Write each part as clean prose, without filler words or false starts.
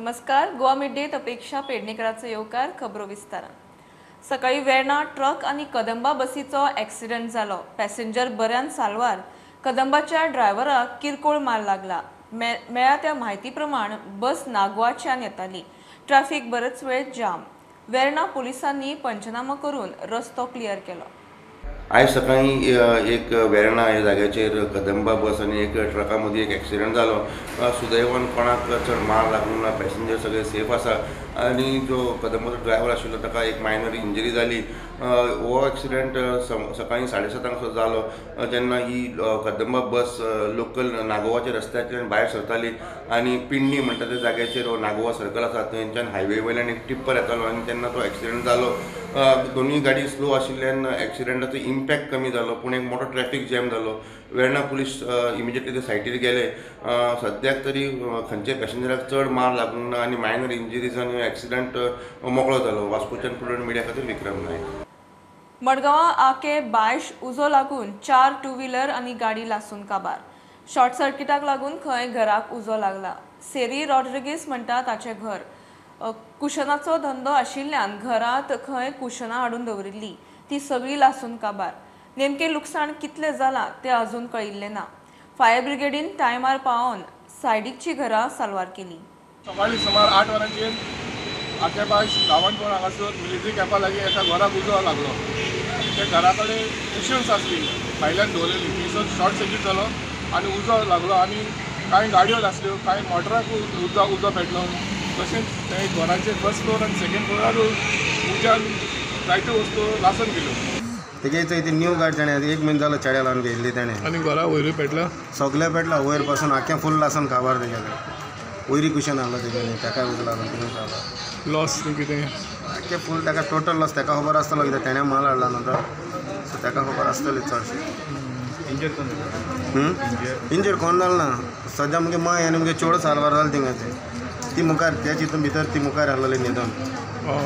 नमस्कार, गोवा मिड डेत अपेक्षा पेडणेकराचो येवकार. खबरो विस्तारान. सकाळी वेर्णा ट्रक आनी कदंबा बसीचो एक्सिडंट जालो. पॅसेंजर बऱ्यान साल्वार. कदंबाच्या ड्रायव्हराक किरकोळ मार लागला. मेळ्ळ्या त्या म्हायती प्रमाण बस नागवाच्यान येताली. ट्रॅफिक बरोच वेळ जाम. वेर्णा पुलिसांनी पंचनामो करून रस्तो क्लियर केलो. आयज सकाळी एक वेर्णा ह्या जाग्याचेर कदंबा बस आनी एक ट्रका मदीं एक एक्सिडंट जालो. सुदैवान कोणाक चड मार लागूंक ना, पॅसेंजर सगळे सेफ आसा आनी जो कदंबाचो ड्रायव्हर आशिल्लो ताका एक मायनर इंजरी जाली. हो एक्सिडंट सकाळी 7:30 सो जालो जेन्ना ही कदंबा बस लोकल नागोवाच्या रस्त्याच्यान भायर सरताली आनी पिंडी म्हणटा त्या जाग्याचेर हो नागोवा सर्कल आसा थंयच्यान हायवे वयल्यान एक टिप्पर येतालो आनी तेन्ना तो एक्सिडंट जालो. दोनूय गाडी स्लो आशिल्ल्यान एक्सिडंटाचो इम्पॅक्ट कमी जालो, पूण एक मोठो ट्रॅफिक जॅम जालो. वेर्णा पुलीस इमिजिएटली ते सायटीर गेले. सद्याक तरी खंयच्या पॅसेंजराक चड मार लागूंक ना आनी मायनर इंजरीज आनी एक्सिडंट मोकळो जालो. वास्कोच्यान प्रुडंट मिडिया खातीर विक्रम नायक. मडगांवां आके बायश उजो लागून 4 टू व्हिलर आनी गाडी लासून काबार. शॉर्ट सर्किटाक लागून खंय घराक उजो लागला. सेरी रॉड्रिगीस म्हणटा ताचें घर कुशनाचो धंदो आशिल्ल्यान घरांत खंय कुशनां हाडून दवरिल्ली, ती सगळी लासून काबार. नेमकें लुकसाण कितलें जालां तें अजून कळिल्लें ना. फायर ब्रिगेडीन टायमार पावोवन सायडीकची घरां साल्वार केली. सकाळी सुमार 8 वरांचेर आके बायश गांवांतपण हांगासर मिलिटरी कॅम्पा लागीं एका घराक उजो लागलो. त्या घरा कडेन कुशन्स आसली भायल्यान दवरलेली, थंयसर शॉर्ट सर्कीट जालो आनी उजो लागलो आनी कांय गाडयो आसल्यो, कांय मोटराक उजो पेटलो. तशेंच ते घराचे फर्स्ट फ्लोर आनी सेकेंड फ्लोरार उज्यान जायत्यो वस्तू लासून गेल्यो. तेगे चोय ती न्यू गाडी ताणें एक म्हयनो जालो चेड्या लावन घेयल्ली ताणें आनी घरा वयरूय पेटला, सगळें पेटला वयर पासून आख्खें फूल लासून काबार. तेगेलें वयरी कुशन आहलो तेगेलें, ताका उजो लागून तितून काबार. लॉस कितें आख्खें फूल ताका टोटल लॉस. ताका खबर आसतलो कित्याक तेणें माल हाडला न्हू तो, सो ताका खबर आसतली चडशें. इंजर कोण जालो ना सद्या. मुगे माय आनी मुगे चेडो साल्वार जालो थिंगाचें. ती मुखार त्याच हितून भितर ती मुखार आहलोली न्हिदोन,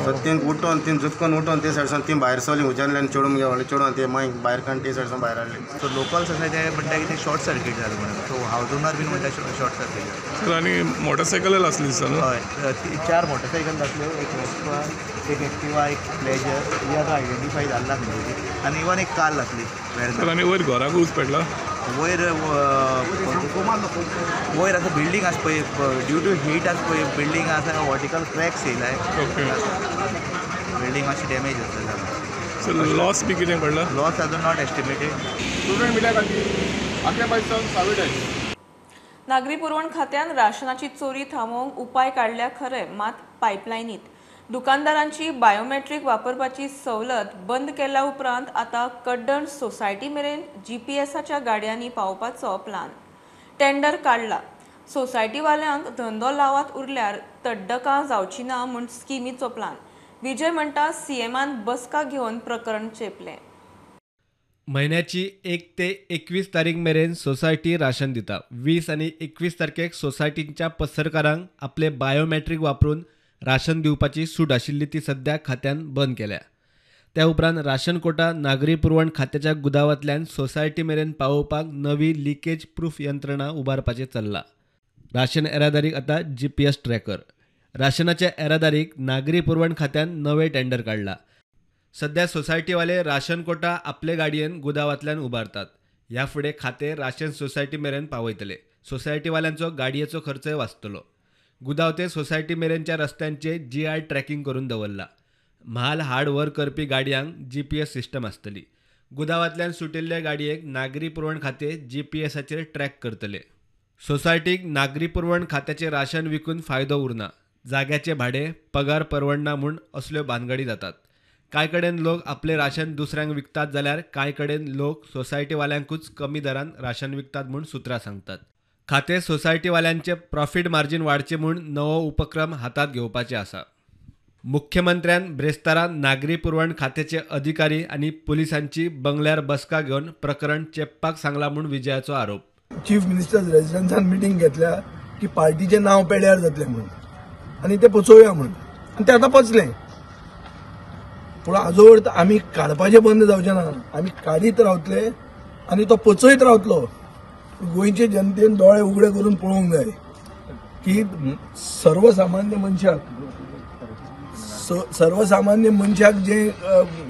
सो ती उठोन ती झुपकोन उठोन ते सायडसान ती भायर सरली उज्यांतल्यान. चेडूं मुगे व्हडलें चेडूं ते माय भायर काडून ते सायडसान भायर हाडली. सो लोकल सोसायटी म्हणटा की ते शॉर्ट सर्कीट जालें म्हणून. सो हावज ओनर बीन म्हणटा शॉर्ट सर्कीट जालें. आनी मोटरसायकल आसली दिसता न्हू? हय, 4 मोटरसायकल आसल्यो, एक वेस्पा, एक एक्टिवा, एक प्लेजर, ही आतां आयडेंटिफाय जाल्ला न्हू, आनी इवन एक कार आसली. आनी वयर घराक उज पेटला? वयर वयर आतां बिल्डींग आसा पळय, ड्यू टू हीट आसा पळय बिल्डींग आसा, वर्टिकल क्रॅक्स येयलाय, बिल्डींग मातशी डॅमेज आसा. सो लॉस बी कितें पडला? लॉस अजून not estimated. Student media खातीर आके बायसान साविड. नागरी पुरवण खात्यान राशनाची चोरी थांबोवंक उपाय काडल्या खरें, मात पायपलायनीत दुकानदारांची बायोमेट्रीक वापरपाची सवलत बंद केल्या उपरांत आतां कड्डण सोसायटी मेरेन जीपीएसाच्या गाडयांनी पावोवपाचो प्लान. टेंडर काडला. सोसायटीवाल्यांक धंदो लावात उरल्यार तड्डकां जावची ना म्हूण स्किमीचो प्लान. विजय म्हणटा सीएमान बसका घेवन प्रकरण चेपलें. म्हयन्याची 1 ते 21 तारीख मेरेन सोसायटी राशन दिता. 20 आनी 21 तारखेक सोसायटींच्या पसरकारांक आपले बायोमेट्रीक वापरून राशन दिवपाची सूट आशिल्ली ती सद्या खात्यान बंद केल्या. त्या उपरांत राशन कोटा नागरी पुरवण खात्याच्या गुदावांतल्यान सोसायटी मेरेन पावोवपाक नवी लिकेज प्रूफ यंत्रणा उबारपाचें चल्लां. राशन येरादारीक आतां जीपीएस ट्रॅकर. राशनाच्या येरादारीक नागरी पुरवण खात्यान नवें टेंडर काडलां. सद्या सोसायटीवाले राशन कोटा आपले गाडयेन गुदावांतल्यान उबारतात. ह्या फुडें खातें राशन सोसायटी मेरेन पावयतले. सोसायटीवाल्यांचो गाडयेचो खर्चय वाचतलो. गुदाव ते सोसायटी मेरेनच्या रस्त्यांचे जीआय ट्रॅकिंग करून दवरला. म्हाल हाड व्हर करपी गाडयांक जीपीएस सिस्टम आसतली. गुदावांतल्यान सुटिल्ल्या गाडयेक नागरी पुरवण खातें जीपीएसाचेर ट्रॅक करतले. सोसायटीक नागरी पुरवण खात्याचें राशन विकून फायदो उरना. जाग्याचें भाडें पगार परवडना म्हूण असल्यो भानगडी जातात. कांय कडेन लोक आपलें राशन दुसऱ्यांक विकतात जाल्यार कांय कडेन लोक सोसायटीवाल्यांकूच कमी दरान राशन विकतात म्हूण सुत्रां सांगतात. खातें सोसायटीवाल्यांचे प्रॉफिट मार्जीन वाडचें म्हूण नवो उपक्रम हातांत घेवपाचे आसा. मुख्यमंत्र्यान ब्रेस्तारा नागरी पुरवण खात्याचे अधिकारी आनी पुलिसांची बंगल्यार बसका घेवन प्रकरण चेपपाक सांगला म्हूण विजयाचो आरोप. चीफ मिनिस्टर रेजिडन्सान मिटींग घेतल्या की पार्टीचें नांव पेड्यार जातलें म्हणून आनी तें पचोवया म्हणून, आनी तें आतां पचलें. पूण आजोवर आमी काडपाचें बंद जावचें ना, आमी काडीत रावतले आनी तो पचयत रावतलो. गोंयचे जनतेन दोळे उगडे करून पळोवंक जाय. की सर्वसामान्य मनशाक सर्वसामान्य मनशाक जे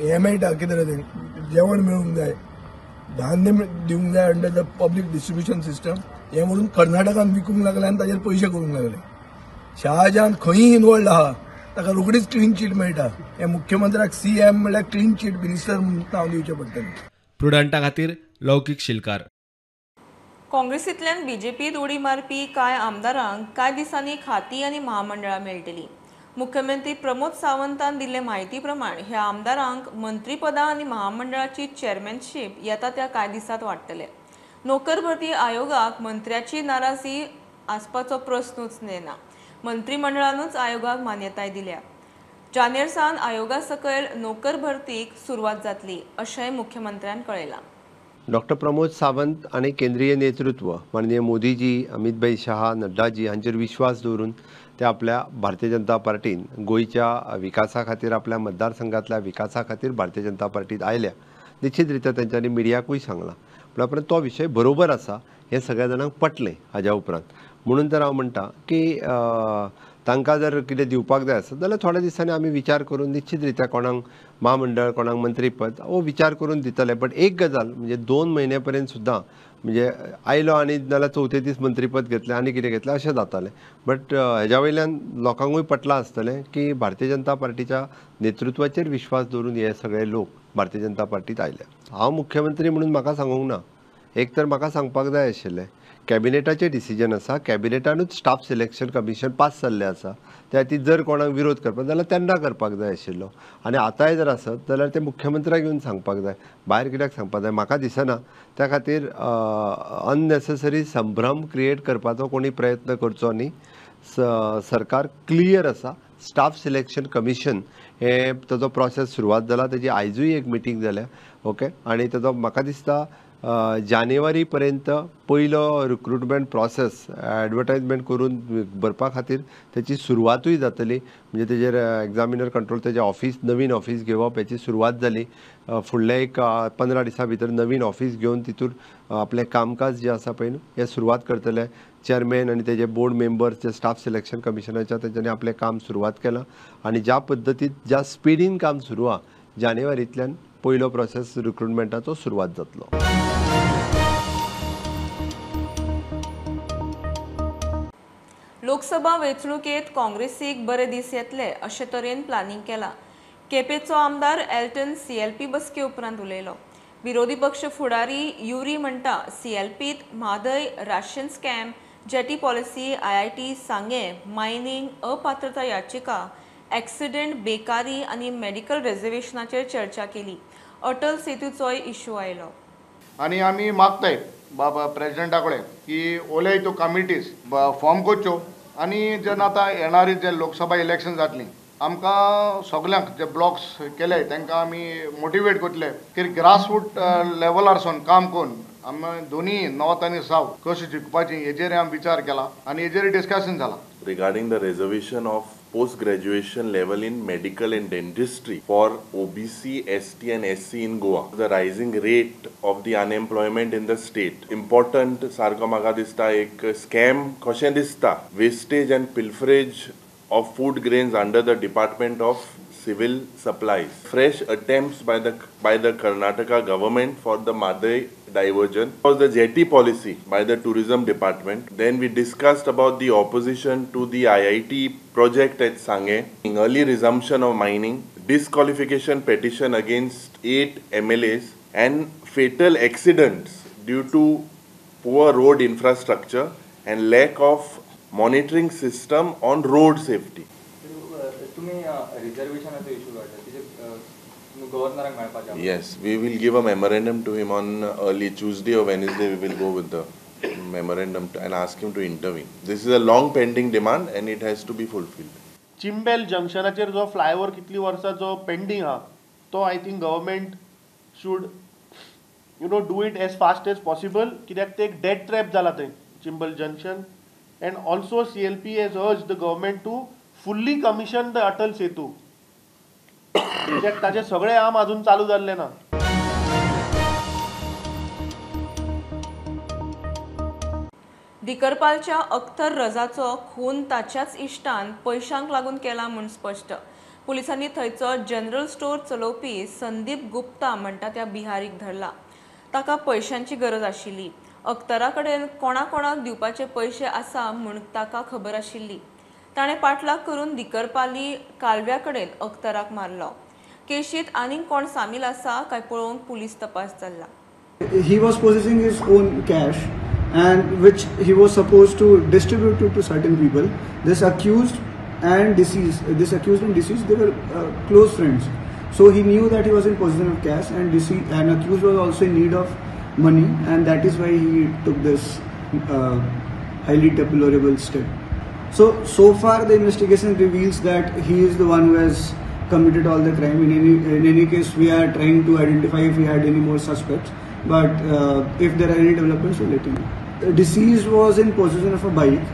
हें मेळटा कितें तें जेवण मेळूंक जाय, धान्य दिवंक जाय under the public distribution system, हें म्हणून कर्नाटकान विकूंक लागले आनी ताजेर पयशे करूंक लागले. शहाजहान खंयी इनवॉल्ड आहा ताका रोखडीच क्लीन चीट मेळटा. हे मुख्यमंत्र्याक सीएम म्हणल्यार क्लीन चीट मिनिस्टर म्हणून नांव दिवचें पडटलें. प्रुडंटा खातीर लौकीक शिलकार. काँग्रेसींतल्यान बीजेपीत उडी मारपी कांय आमदारांक कांय दिसांनी खाती आनी महामंडळां मेळटली. मुख्यमंत्री प्रमोद सावंतान दिल्ले म्हायती प्रमाण ह्या आमदारांक मंत्रीपदां आनी महामंडळाची चेअरमॅनशीप येता त्या कांय दिसांत वाडटले. नोकर भरती आयोगाक मंत्र्याची नाराजी आसपाचो प्रस्नूच येना. मंत्रिमंडळानूच आयोगाक मान्यताय दिल्या. जानेर सावन आयोगा सकयल नोकर भरतीक सुरवात जातली अशेंय मुख्यमंत्र्यान कळयलां. डॉक्टर प्रमोद सावंत आनी केंद्रीय नेतृत्व माननीय मोदीजी, अमितभाई शहा, नड्डाजी हांचेर विश्वास दवरून ते आपल्या भारतीय जनता पार्टीन गोंयच्या विकासा खातीर, आपल्या मतदारसंघातल्या विकासा खातीर भारतीय जनता पार्टीत आयल्या. निश्चित रित्या तेंच्यांनी मिडियाकूय सांगलां, पूण उपरांत तो विशय बरोबर आसा हें सगळ्या जाणांक पटलें हाज्या उपरांत. म्हणून तर हांव म्हणटा की तांकां जर कितें दिवपाक जाय आसत जाल्यार थोड्या दिसांनी आमी विचार करून निश्चित रित्या कोणाक महामंडळ, कोणाक मंत्रीपद हो विचार करून दितले. बट एक गजाल म्हणजे 2 म्हयने पर्यंत सुद्दां म्हणजे आयलो आनी नाल्यार चवथे दीस मंत्रीपद घेतलें आनी कितें घेतलें अशें जातालें. बट हेज्या वयल्यान लोकांकूय पटलां आसतलें की भारतीय जनता पार्टीच्या नेतृत्वाचेर विश्वास दवरून हे सगळे लोक भारतीय जनता पार्टीत आयले. हांव मुख्यमंत्री म्हणून म्हाका सांगूंक ना, एक तर म्हाका सांगपाक जाय आशिल्लें कॅबिनेटाचें डिसिजन आसा, कॅबिनेटानूच स्टाफ सिलेक्शन कमिशन पास जाल्लें आसा, त्या खातीर जर कोणाक विरोध करपाक जाल्यार तेन्ना करपाक जाय आशिल्लो. आनी आतांय जर आसत जाल्यार ते मुख्यमंत्र्याक येवन सांगपाक जाय, भायर कित्याक सांगपाक जाय म्हाका दिसना. त्या खातीर अननेसेसरी संभ्रम क्रिएट करपाचो कोणी प्रयत्न करचो न्ही. सरकार क्लियर आसा, स्टाफ सिलेक्शन कमिशन हे ताजो प्रोसेस सुरवात जाला, ताजी आयजूय एक मिटींग जाल्या. ओके, आनी ताजो म्हाका दिसता जानेवारी पर्यंत पयलो रिक्रुटमेंट प्रोसेस एडवर्टायजमेंट करून भरपा खातीर तेची सुरवातूय जातली. म्हणजे तेजेर एग्जामिनर कंट्रोल तेजें ऑफिस, नवीन ऑफिस घेवप हेची सुरवात जाली. फुडल्या एक 15 दिसां भितर नवीन ऑफिस घेवन तितूर आपलें कामकाज जें आसा पळय न्हू हें सुरवात करतले. चेअरमॅन आनी तेजे बोर्ड मेंबर्स जे स्टाफ सिलेक्शन कमिशनाच्या तेंच्यांनी आपलें काम सुरवात केलां आनी ज्या पद्दतीन ज्या स्पिडीन काम सुरू आहा जानेवारींतल्यान पयलो प्रोसेस रिक्रुटमेंटाचो सुरवात जातलो. लोकसभा वेंचणुकेत काँग्रेसीक बरे दीस येतले अशे तरेन प्लानिंग केलां. केपेंचो आमदार एल्टन सीएलपी बसके उपरांत उलयलो. विरोधी पक्ष फुडारी युरी म्हणटा सीएलपीत Mhadei, ration scam, jetty policy, IIT Sanguem, mining, अपात्रता याचिका, एक्सिडेंट, बेकारी आनी मेडिकल रिझर्वेशनाचेर चर्चा केली. अटल सेतूचोय इश्यू आयलो. आनी आमी मागताय बाबा प्रेजिडेंटा कडेन की ओले त्यो कमिटीज फॉर्म करच्यो आनी जेन्ना आतां येणारी जे लोकसभा इलेक्शन जातली आमकां सगल्यांक जे ब्लॉक्स केले तांकां आमी मोटिवेट करतले की ग्रासरूट लेवलार सावन काम करून आमी दोनी नॉर्थ आनी सावथ कशें जिखपाचें हेजेर आमी विचार केला आनी हेजेर डिस्कशन जाला. Regarding the reservation of post graduation level in medical and dentistry for OBC, ST and SC in Goa, the rising rate of the unemployment in the state. Important सारको म्हाका दिसता एक स्कॅम कशें दिसता, wastage and pilferage of food grains under the Department of Civil Supplies. Fresh attempts by the Karnataka government for the Mhadei diversion was the jetty policy by the tourism department. Then we discussed about the opposition to the IIT project at Sanguem, early resumption of mining, disqualification petition against 8 MLAs and fatal accidents due to poor road infrastructure and lack of monitoring system on road safety. Yes, we will give a memorandum to him on early Tuesday or Wednesday. We will go with the memorandum and ask him to intervene. This is a long pending demand and it has to be fulfilled. Chimbel जंक्शनाचेर जो flyover कितली वर्सां जो pending आहा तो I think government should do it as fast as possible, कित्याक ते एक dead trap जाला थंय Chimbel junction. And also CLP has urged the government to fully commission the Atal Setu, कित्याक ताचे सगळे आर्म अजून चालू जाल्ले ना. दिकरपालच्या अख्तर रजाचो खून ताच्याच इश्टान पयशांक लागून केला म्हूण स्पश्ट. पुलिसांनी थंयचो जनरल स्टोर चलोवपी संदीप गुप्ता म्हणटा त्या बिहारीक धरला. ताका पयशांची गरज आशिल्ली. अख्तरा कडेन कोणा कोणाक दिवपाचे पयशे आसा म्हूण ताका खबर आशिल्ली. ताणें पाठलाग करून दिकरपाली कालव्या कडेन अख्तराक मारलो. केशीत आनीक कोण सामील आसा काय पळोवंक पुलीस तपास चल्ला. He was possessing his own cash and which he was supposed to distribute to certain people. This accused and deceased, they were close friends. So he knew that he was in possession of cash and deceased and accused was also in need of money, and that is why he took this highly deplorable step. So far the investigation reveals that he is the one who has committed all the crime. In any case, we are trying to identify if we had any more suspects, but if there are any developments, we'll let you know. The deceased was in possession of a bike,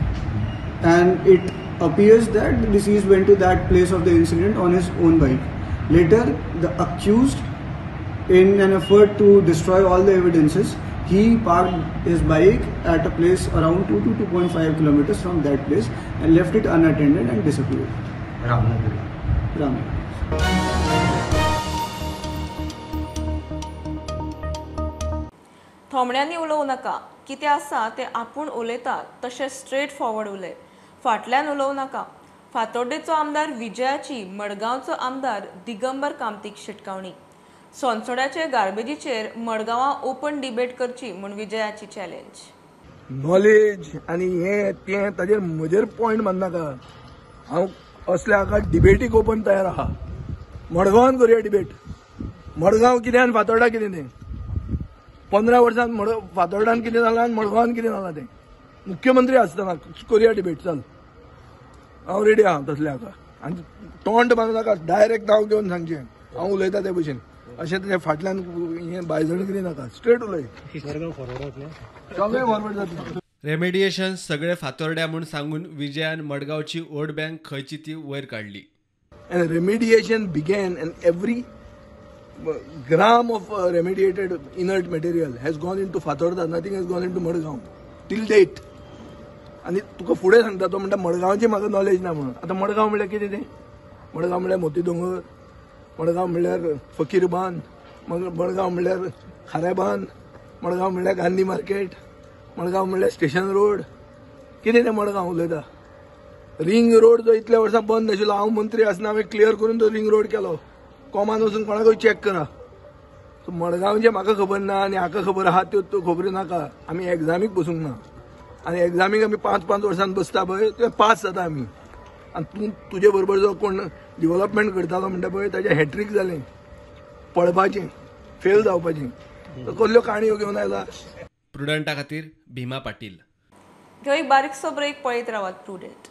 and it appears that the deceased went to that place of the incident on his own bike. Later, the accused, in an effort to destroy all the evidences, he parked his bike at a place around 2 to 2.5 kilometers from that place and left it unattended and disappeared. Ramnagar. थोमण्यांनी उलोवं नाका. कितें आसा तें आपूण उलयता तशें straight forward उलय, फाटल्यान उलोवं नाका. फातोड्डेचो आमदार विजयाची मडगांवचो आमदार दिगंबर कामतीक शिटकावणी. सोनसोड्याचे गार्बेजीचेर मडगांवां ओपन डिबेट करची म्हूण विजयाची चॅलेंज. नॉलेज आनी हें तें ताजेर म्हजेर पॉयंट मारनाका. हांव असल्या हाका डिबेटीक ओपन तयार आहा. मडगांवान करुया डिबेट. मडगांव कितें आनी फातोर्डा कितें तें. 15 वर्सां फातोर्डान कितें जालां आनी मडगांवान कितें जालां तें. मुख्यमंत्री आसतना करुया डिबेट. चल, हांव रेडी आहा तसल्या हाका. आनी तोंड मारनाका, डायरेक्ट नांव घेवन सांगचें हांव उलयता ते भशेन. अशें तेच्या फाटल्यान हें बायजण नाका, स्ट्रेट उलय. सगळें फॉरवर्ड जातलें. रेमेडिएशन सगळे फातोर्ड्या म्हूण सांगून विजयान मडगांवची वोट बँक खंयची ती वयर काडली. And remediation began and every gram of remediated inert material has gone into Fatorda. Nothing has gone into Madgaon till date. आनी तुका फुडें सांगता तो म्हणटा मडगांवची म्हाका नॉलेज ना म्हणून. आतां मडगांव म्हणल्यार कितें तें? मडगांव म्हणल्यार मोती दोंगर, मडगांव म्हणल्यार फकीर बांद, मडगांव म्हणल्यार खारेबांद, मडगांव म्हणल्यार गांधी मार्केट, मडगांव म्हणल्यार स्टेशन रोड. कितें तें मडगांव उलयता? रिंग रोड जो इतल्या वर्सां बंद आशिल्लो, हांव मंत्री आसतना हांवें क्लियर करून तो रिंग रोड केलो. कोमान वचून कोणाकूय चॅक करा. सो मडगांवचें म्हाका खबर ना आनी हाका खबर आहा त्यो त्यो खबऱ्यो नाका. आमी एग्जामीक बसूंक ना आनी एग्जामीक आमी 5-5 वर्सां बसता पळय ते पास जाता आमी. आनी तूं तुजे बरोबर जो कोण डिवलपमेंट करतालो म्हणटा पळय ताजें हॅट्रीक जालें, पळपाचें, फेल जावपाचें. कसल्यो काणयो घेवन आयला. प्रुडंटा खातीर भीमा पाटील. घेवं एक बारीकसो ब्रेक, पळयत रावात प्रुडंट.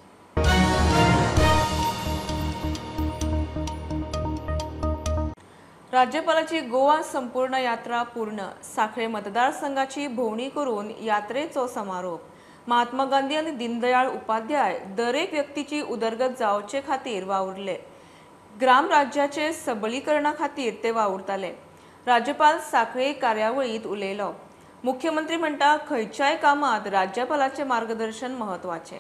राज्यपालाची गोवा संपूर्ण यात्रा पूर्ण. साखळे मतदारसंघाची भोंवडी करून यात्रेचो समारोप. महात्मा गांधी आनी दीनदयाळ उपाध्याय दरेक व्यक्तीची उदरगत जावचे खातीर वावुरले. ग्रामराज्याचे सबलीकरणा खातीर ते वावुरताले. राज्यपाल साखळे कार्यावळींत उलयलो. मुख्यमंत्री म्हणटा खंयच्याय कामात राज्यपालाचे मार्गदर्शन म्हत्वाचें.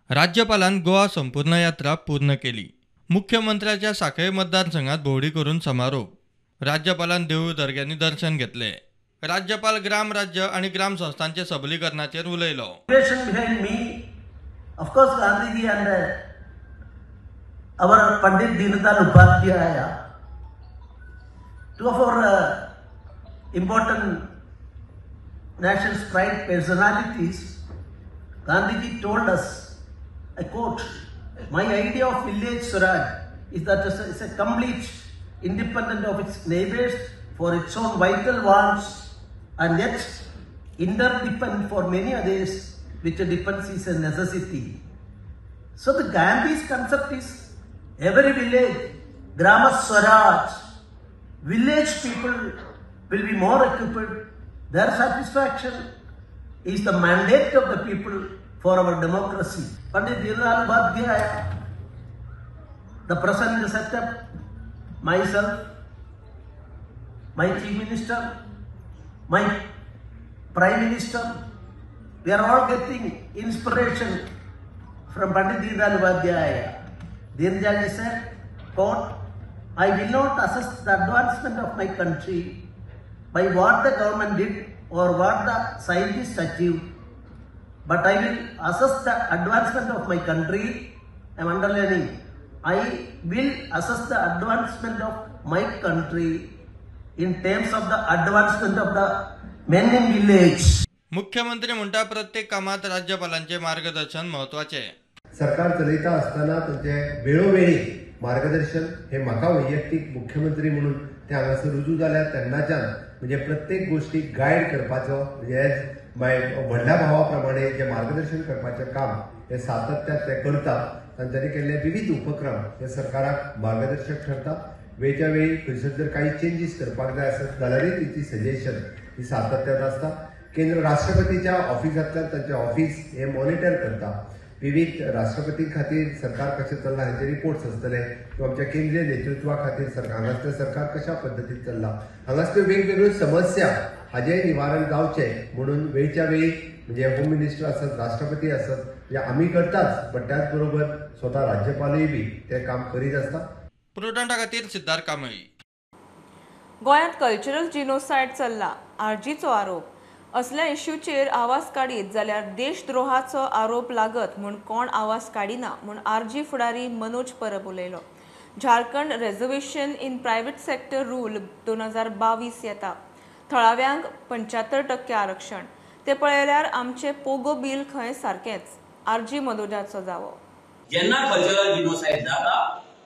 राज्यपालान गोवा संपूर्ण यात्रा पूर्ण केली. मुख्यमंत्र्याच्या साखळे मतदारसंघात भोंवडी करून समारोप. राज्यपालान देवूळ दर्ग्यांनी दर्शन घेतले. राज्यपाल ग्राम राज्य आणि ग्राम संस्थांचे सबलीकरणाचेर उलयलो. Behind me, of course, Gandhiji and our Pandit Deendayal Upadhyaya, two of our important national pride personalities. Gandhiji told us, I quote, "My idea of village Swaraj is that it's a complete independent of its neighbors for its own vital wants and yet interdependent for many others, which a dependence is a necessity." So the Gandhi's concept is every village, Grama Swaraj, village people will be more equipped. Their satisfaction is the mandate of the people for our democracy. Pandit Deendayal Upadhyaya, the present setup, myself, my Chief Minister, my Prime Minister, We are all getting inspiration from Pandit Deendayal Upadhyaya. Deendayal said, quote, I will not assess the advancement of my country by what the government did or what the scientists achieved, but I will assess the advancement of my country, I am underlining, I will assess the advancement of my country in terms of the advancement of the men in village. मुख्यमंत्री म्हणटा प्रत्येक कामात राज्यपालांचे मार्गदर्शन महत्वाचे. सरकार चलयता आसतना तांचे वेळोवेळी मार्गदर्शन हे म्हाका वैयक्तीक मुख्यमंत्री म्हणून ते हांगासर रुजू जाल्या तेन्नाच्यान म्हणजे प्रत्येक गोष्टीक गायड करपाचो म्हणजे एज my व्हडल्या भावा प्रमाणे जे मार्गदर्शन करपाचें काम हे सातत्यान ते करतात. तांच्यांनी केल्ले विविध उपक्रम हे सरकाराक मार्गदर्शक ठरता. वेळच्या वेळी खंयसर जर काही चेंजीस करपाक जाय आसत जाल्यारूय तेची सजेशन ही सातत्यान आसता. केंद्र राष्ट्रपतीच्या ऑफिसांतल्यान तांचें ऑफिस हे मॉनिटर करता. विविध राष्ट्रपती खातीर सरकार कशें चल्लां हांचे रिपोर्ट्स आसतले किंवा आमच्या केंद्रीय नेतृत्वा खातीर सरकार हांगासलें सरकार कशा पद्दतीन चल्लां, हांगासल्यो वेगवेगळ्यो समस्या हाजें निवारण जावचें म्हणून वेळच्या वेळी म्हणजे होम मिनिस्टर आसत, राष्ट्रपती आसत, म्हणजे आमी करताच, बट त्याच बरोबर स्वता राज्यपालूय बी ते काम करीत आसता. प्रुडंटा खातीर सिद्धार्थ कांबळी. गोंयांत कल्चरल जिनोसायड चल्ला, आरजीचो आरोप. असल्या इश्यूचेर आवाज काडीत जाल्यार देशद्रोहाचो आरोप लागत म्हूण कोण आवाज काडिना म्हूण आरजी फुडारी मनोज परब उलयलो. Jharkhand reservation in private sector rule 2022 येता. थळाव्यांक 75% आरक्षण, ते पळयल्यार आमचे पोगो बील खंय सारकेंच. आरजी मनोजाचो जावो. जेन्ना कल्चरल जिनोसायड जाता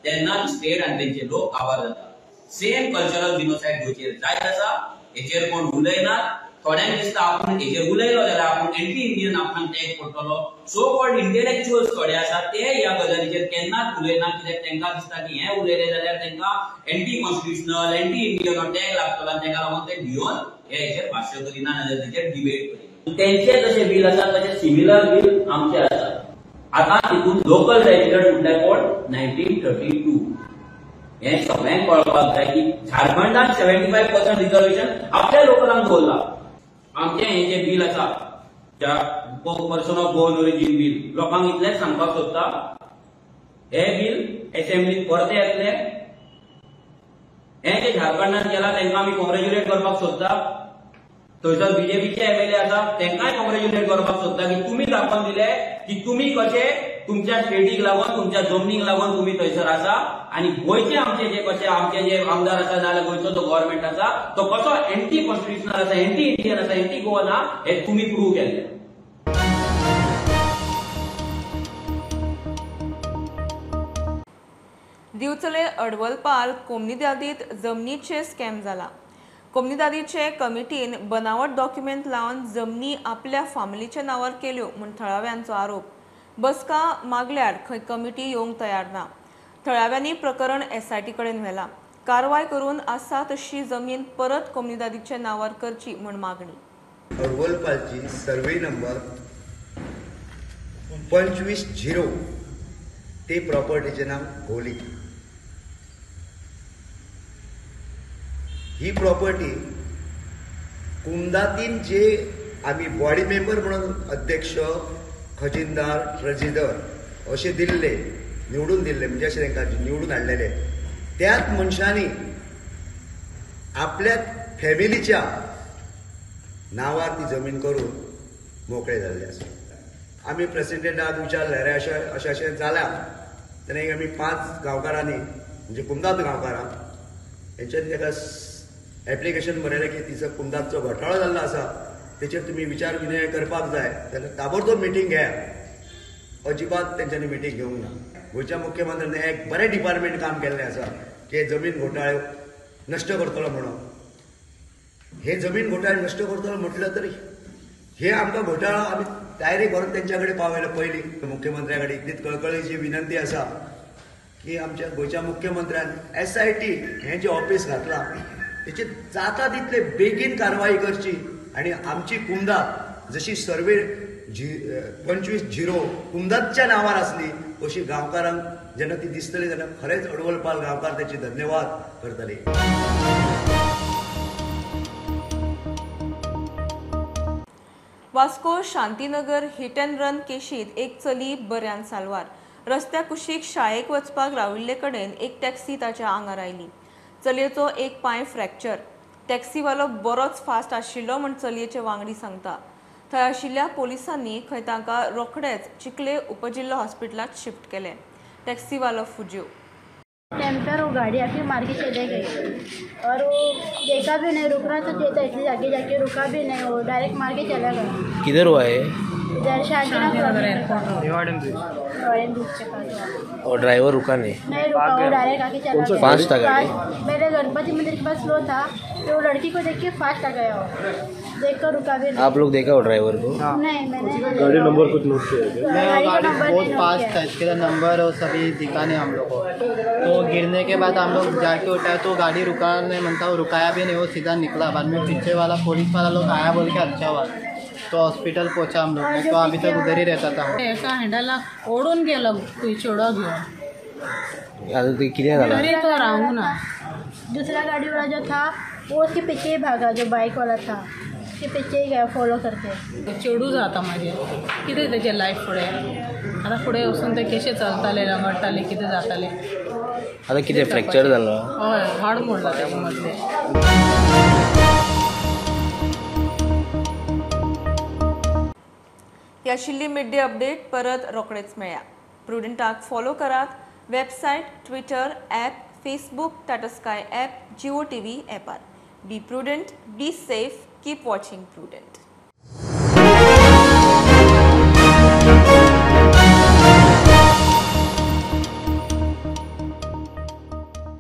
तेन्ना स्टेट आनी तेंचे लोक आवाज जाता. सेम कल्चरल जिनोसायड गोंयचेर जायत आसा, हेचेर कोण उलयनात. थोड्यांक दिसता आपूण हेचेर उलयलो जाल्यार आपूण एंटी इंडियन आपणाक टॅग पडटलो. सो कॉल्ड इंटेलेक्च्युअल्स थोडे आसात ते ह्या गजालीचेर केन्नाच उलयना, कित्याक तांकां दिसता की हें उलयलें जाल्यार तांकां एंटी कॉन्स्टिट्युशनल, एंटी इंडियन हो टॅग लागतलो आनी ताका लागून ते भियोन हे हेचेर भाश्य करिना, नाजाल्यार तेचेर डिबेट करिना. तेंचे जशे बील आसा तशे सिमिलर बील आमचे आसा. आतां तितून लोकल रेजिडंट म्हटल्यार कोण, 1932. हें सगळ्यांक कळपाक जाय की झारखंडान 75% रिजर्वेशन आपल्या लोकलांक दवरला. आमचें हें जें बील आसा person of Goan origin bill, लोकांक इतलेंच सांगपाक सोदता, हें बील एसेंब्लीत परतें येतलें. हें जें झारखंडान केलां तांकां आमी कॉंग्रेच्युलेट करपाक सोदता. थंयसर बीजेपीचे एमएलए आसा तांकांय कॉंग्रेच्युलेट करपाक सोदता की तुमी दाखोवन दिले की तुमी कशे तुमच्या स्टेटीक लागून, तुमच्या जमनीक लागून तुमी थंयसर आसा आनी गोंयचे आमचे जे कशे आमचे जे आमदार आसा नाजाल्यार गोंयचो जो गव्हर्मेंट आसा तो कसो एंटी कॉन्स्टिट्युशनल आसा, एंटी इंडियन आसा, एंटी गोवन आसा, हें तुमी प्रूव केल्लें. दिवचले अडवलपाल कोमनिदादीत जमनीचे स्कॅम जाला. कोमनिदादीचे कमिटीन बनावट डॉक्युमेंट लावन जमनी आपल्या फामिलीच्या नांवार केल्यो म्हूण थळाव्यांचो आरोप. बसका मागल्यार खंय कमिटी येवंक तयार ना. थळाव्यांनी प्रकरण एसआयटी कडेन व्हेलां. कारवाय करून आसा तशी जमीन परत कोमनिदादीच्या नांवार करची म्हूण मागणी. अडवलपालची सर्वे नंबर 25-0 ते प्रॉपर्टीचें नांव घोली. ही प्रॉपर्टी कुमदातीन जे आमी बॉडी मेंबर म्हणून अध्यक्ष, खजिनदार, ट्रेजरर अशे दिल्ले, निवडून दिल्ले, म्हणजे अशें तांकां निवडून हाडलेले, त्याच मनशांनी आपल्या फॅमिलीच्या नांवार ती जमीन करून मोकळे जाल्ले आसा. आमी प्रेसिडेंटाक विचारलें, अरे अशें अशें अशें जालां, तेन्ना आमी 5 गांवकारांनी म्हणजे कुमदात गांवकारांक हेंच्यांनी ताका एप्लिकेशन बरयलें की तिचो कुमदातचो घोटाळो जाल्लो आसा, तेचेर तुमी विचार विनिमय करपाक जाय. तेन्ना ताबडतोब मिटींग घेया. अजिबात तेंच्यांनी मिटींग घेवंक ना. गोंयच्या मुख्यमंत्र्यान एक बरें डिपार्टमेंट काम केल्लें आसा की जमीन घोटाळे नश्ट करतलो म्हणून. हे जमीन घोटाळे नश्ट करतलो म्हटलं तरी हे आमकां घोटाळो आमी डायरेक्ट व्हरून तेंच्या कडेन पावयलो. पयलीं मुख्यमंत्र्या कडेन इतलीच कळकळीची विनंती आसा की आमच्या गोंयच्या मुख्यमंत्र्यान SIT हें जें ऑफिस घातलां तेचेर जाता तितले बेगीन कारवाई करची आनी आमची कुमदात जशी सर्वे 25-0 कुमदातच्या नांवार आसली अशी गांवकारांक जेन्ना ती दिसतली तेन्ना खरेंच अडवलपाल गांवकार त्याची धन्यवाद करतले. Vasco Shantinagar hit and run केशींत एक चली बऱ्यान साल्वार. रस्त्या कुशीक शाळेक वचपाक राविल्ले कडेन एक टॅक्सी ताच्या आंगार आयली. चलयेचो एक पांय फ्रॅक्चर. टॅक्सीवालो बरोच फास्ट आशिल्लो म्हूण चलयेचे वांगडी सांगता. थंय आशिल्ल्या पोलिसांनी खंय तांकां रोखडेच चिखले उपजिल्लो हॉस्पिटलांत शिफ्ट केले. टॅक्सीवालो फुज्यो. टाइम पर वो गाड़ी आके मार के चले गई और वो देखा भी नहीं, रुकना तो चाहिए था, इसलिए आगे जाके रुका भी नहीं, वो डायरेक्ट मार के चला गया. किधर हुआ है? इधर शांतिनगर एयरपोर्ट ब्रिज के पास. और ड्राइवर रुका नहीं? नहीं रुका, वो डायरेक्ट आके चला गया. फास्ट था गाड़ी? मेरे गणपति मंदिर के पास स्लो था, तो वो लड़की को देख के फास्ट आ गया, वो देख कर रुका भी नहीं. आप लोग देखा वो ड्राइवर को? नहीं, मैंने गाड़ी नंबर कुछ नोट किया? गाड़ी बहुत फास्ट था, इसके लिए नंबर और सभी दिखा नहीं हम लोग को. तो गिरने के बाद हम लोग जाके उठाए तो गाड़ी रुका नहीं मनता, वो रुकाया भी नहीं, वो सीधा निकला. बाद में पीछे वाला पुलिस वाला लोग आया बोल के अच्छा हुआ, तो हॉस्पिटल पहुंचा हम लोग ने, तो अभी तक उधर ही रहता था. एका हँडलाक ओडून गेलो चेडो घेवन. आता ते कितें जालां? तरी तो रावूंक ना. दूसरा गाड़ी वाला जो था वो उसके पीछे ही भागा, जो बाइक वाला था उसके पीछे ही गया फॉलो करके. चेडू जाता मागीर कितें तेजें लायफ फुडें, आतां फुडें वचून ते कशें चलताले, लंगडटाले, कितें जातालें. आतां कितें फ्रॅक्चर जालो? हय, हाड मोडला तेजें मदलें. ही आशिल्ली मिड डे अपडेट. परत रोखडेच मेळया. प्रुडंटाक फॉलो करात. Website, Twitter, app, Facebook, Tata Sky app, Jio TV ॲपार. Be prudent, be safe, keep watching Prudent.